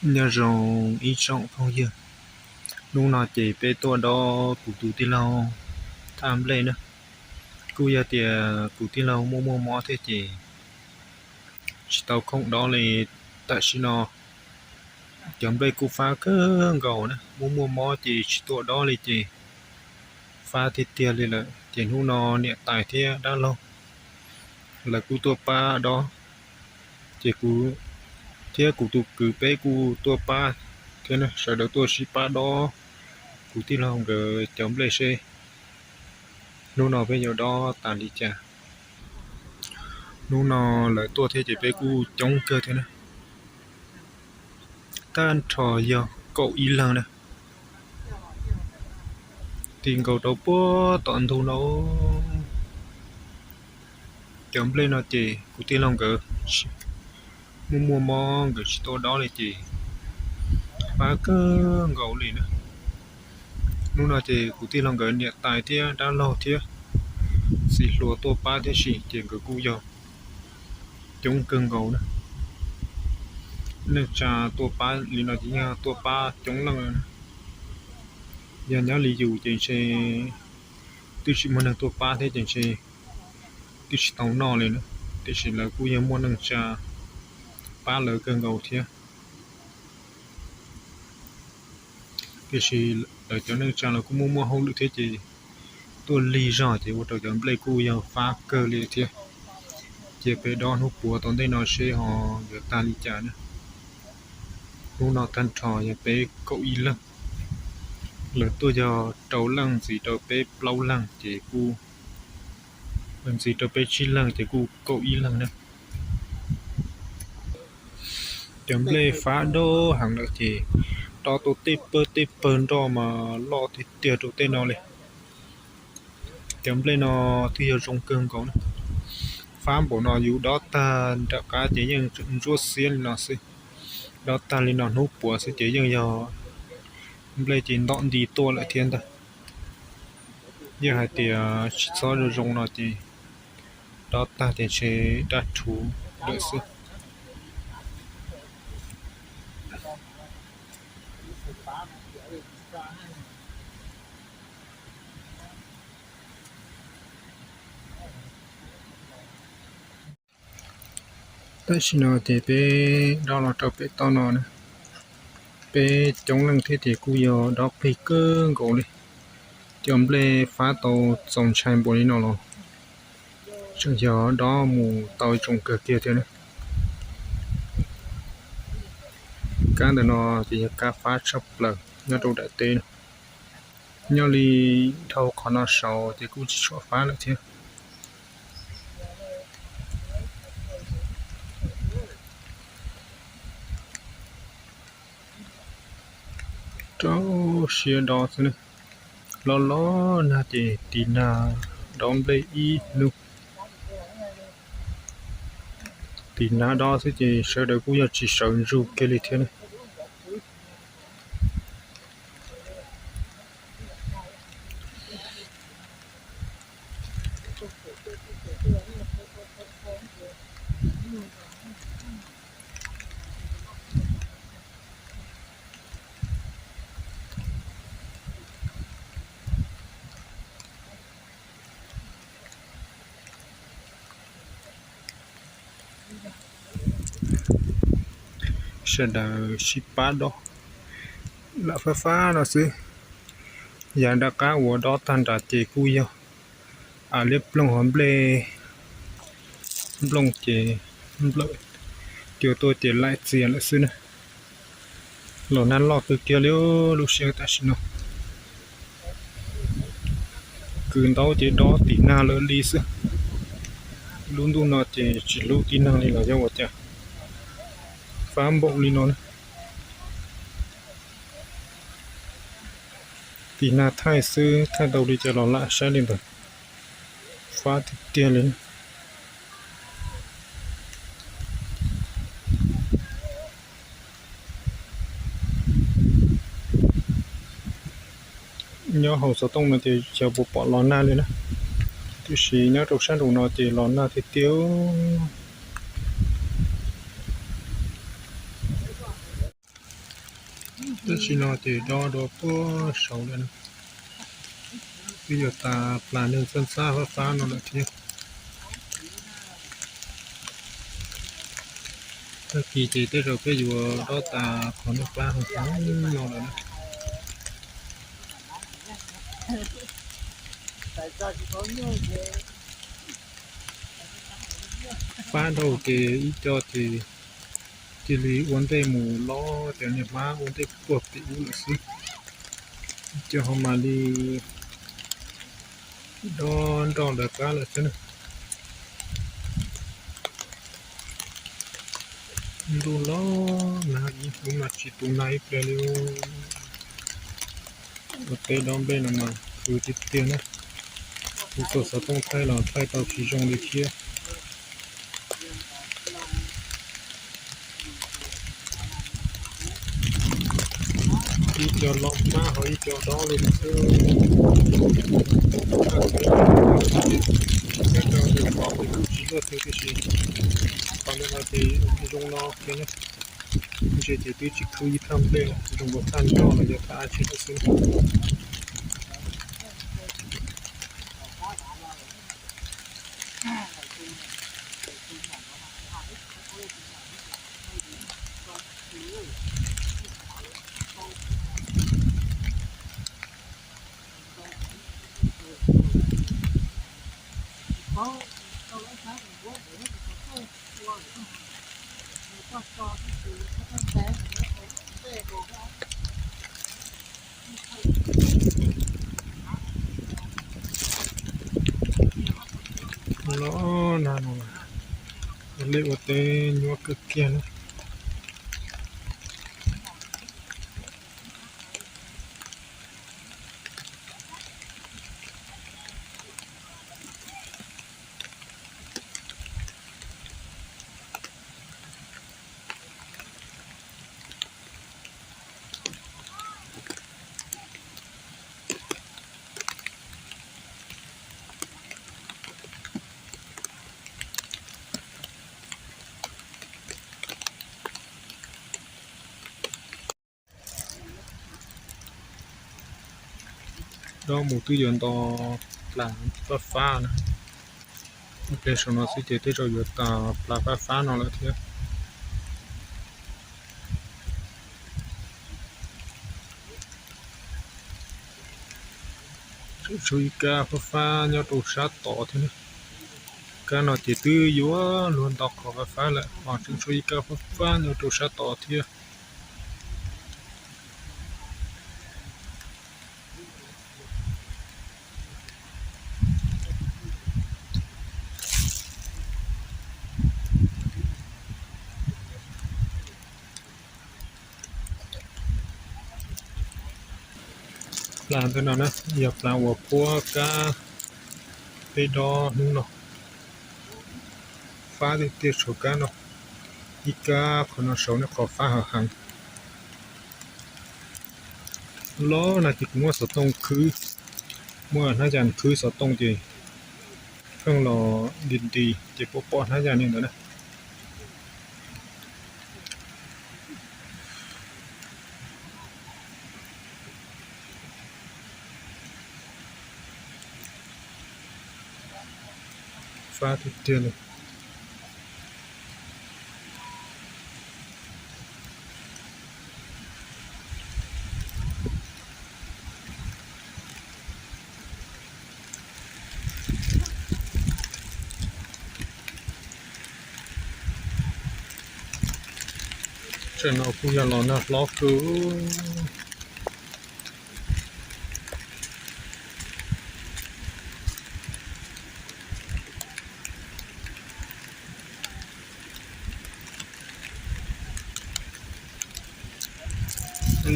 Nyob zoo ib tsoom phooj ywg, hnub no ces peb tuaj dob kuv tus tij laug thaj nplej na. Kuj yog tias kuv tij laug muaj muaj mob thiab ces tsis tau khoom dob li. Tam sim no cov nplej kuj fab kawg nkaus na, muaj muaj mob ces tsis tuaj dob li ces fab tiag tiag li lawm. Ces hnub no niam tais thiab dab laug lawv kuj tuaj pab dob, ces kuv thiab kuv tus kwv peb kuj tuaj pab thiab, sawv daws tuaj sib pab dob kuv tij laug nkawd cov nplej seb hnub no peb yuav dob tas li cas. Hnub no lawv tuaj thiab ces peb kuj coob kawg thiab na, tag nrho yog kaum ib leeg na. Ti nkaus rau puag tom ntug no. Cov nplej no ces kuv tij laug nkawd muaj muaj mob nkawd tsis tuaj dob li ces fab kawg nkaus li na. Hnub no ces kuv tij laug nkawd niam tais thiab dab laug thiab txiv hluas tuaj pab thiab si ces nkawd kuj yog coob kawg nkaus na. Neej tsa tuaj pab li no ces yog tuaj pab coob leej na. Yog nyob li yus ces ntshe twb tsis muaj neeg tuaj pab thiab ces ntshe twb tsis tau noj li na. Tiam sis lawv kuj yog muaj neej tsa pab lawv kawg nkaus thiab. Tiam sis lawv cov neej tsa los kuj muaj muaj hauj lwm thiab ces tuaj lig zog ces ua rau cov nplej kuj yog fab kawg li thiab. Cia peb dob hnub puav tom ntej no seb ho yuav tag li cas na. Hnub no tag nrho yog peb kaum ib leeg, lawv tuaj yog rau leej ntxiv rau peb plaub leeg ces kuj ntxiv rau peb tsib leeg ces kuj kaum ib leeg na. Cov nplej fab dawb heev lawm ces dob tau tej pawg tej pawg nroj mas loj tiag tiag rau tej no li. Cov nplej no twb yog zoo kawg nkaus na. Fab npaum no yus dob tag nram qab ces yeej ntsuab xiab li no xwb. Dob tag li no hnub puav xwb ces yeej yog nplej ces ntom nti tuaj lawm thiab ntag. Yog hais tias tsis txhob zoo zoo no ces dob tag ces ntshe dab rhuv lawm xwb. Tam sim no ces peb dob los rau pem toj no na, peb coob leej thiab ces kuj yog dob qig kawg nkaus li. Cov nplej fab tau txaus ntshai npaum li no los tseem yog dob mus tau zoo kawg kiag thiab na. Kab ntawm no ces yog kab fab tshaj plaws nyob rau daim teb no. Nyob li dhau qhov no saud ces kuj tsis tshua fab lawm thiab. Rau siab dob xwb na. Los los nag ces tiv nag dob nplej ib hnub. Tiv nag dob xwb ces sawv daws kuj yog tsis sawv ntsug kiag li thiab na. Sawv daws sib pab dob lam fab fab no xwb. Yav nram qab uas dob tag nrad ces kuj yog liab ploog hov nplej, nplooj ces nplawm cua tuaj ces laim txias lawm xwb na. Los nag loj kawg kiag li lub sij hawm tam sim no. Kwv ntaub ces dob tim nag lawm li xwb. Lub ntuj no ces tsis hlub tib neeg li los yog ua cas fab npaum li no na. Tim nag thaij xwb thaij tau li cas los lam saib li ntawd. Fab tiag tiag li. Nyob hauv xov tooj no ces xyov puas pom los nag li na, tiam sis nyob rau sab nraum no ces los nag tiag tiag. Tam sim no ces dob dua puag saud lawm na. Twb yuav tas plas neeg txhab txhab fab fab no lawm thiab. Tag kis ces tej zaum peb yuav dob tas qhov neeg fab heev heev no lawm na. Fab dhau ces ib co ces cia li ua ntej mus los, cov niag hmab ua ntej puag tim ub lawm xwb. Ib co ho mam li dob nroj lawv qab lawm xwb na. Ntuj los nag ib hnub mas tsis tu nag ib pliag li. Ua teb dob nplej no mas khwv tiag tiag na. Kuv txawm xov tooj thaij los thaij tau tsis zoo li thiab. Ib co los hmab ho ib co dob li xwb. Tsis tau nws qhov kuj tsis luaj twg tiam sis qhov ntawm no ces zoo no kiag na. Ntshe ces twb tsis khwv ib thaj nplej, zoo nkaus thaj nroj los yog thaj dab tsi lawm xwb. Los nag no, ua liaj ua teb nyuaj kawg kiag na. Dob mus twb yuav nto plas fab fab na. Ib pliag saum no xwb ces tej zaum yuav tas plas fab fab no lawm thiab. Tseem tshuav ib kab fab fab nyob rau sab tod thiab. Kab no ces twb yuav luag nto qhov fab fab lawm, ho tseem tshuav ib kab fab fab nyob rau sab tod thiab. Plas ntawm no na, yog plas uas puab kab peb dob hnub no. Fab tiag tiag saum kab no, ib kab qhov no saud ne qhov fab heev heev. Los nag ces kuv muab xov tooj khwb, muab hnab yas khwb xov tooj ces pheej los nti nti ces puab pom hnab yas li ntawd na. Fab tiag tiag li. Tam no kuj yog los nag hlob kawg.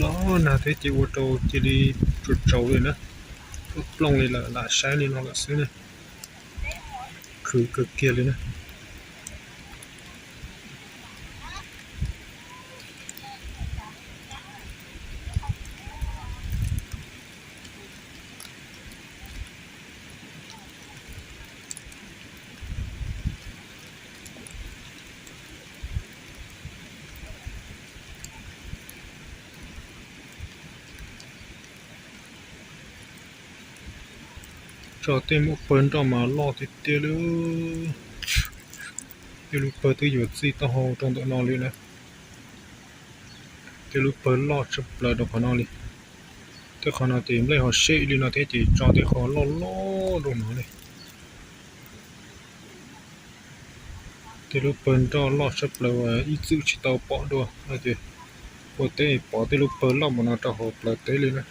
Los nag thiab ces ua rau cia li tsaus tsaus li na, plooj li lawm lam saib li no lawm xwb na. Khwv kawg kiag li na. Tso tej muaj pawg nroj mas loj tiag tiag li. Tej lub pawg twb yuav txij taub hau rau ntawm no li na. Tej lub pawg loj tshaj plaws rau qhov no li. Tej qhov no ces nplej ho seb li no thiab ces tso tej qhov loj loj rau no li. Tej lub pawg nroj loj tshaj plaws uas ib txwm tsis tau pom dua no ces ua teb pov tej lub pawg loj mus no rau hauv plawv teb li na.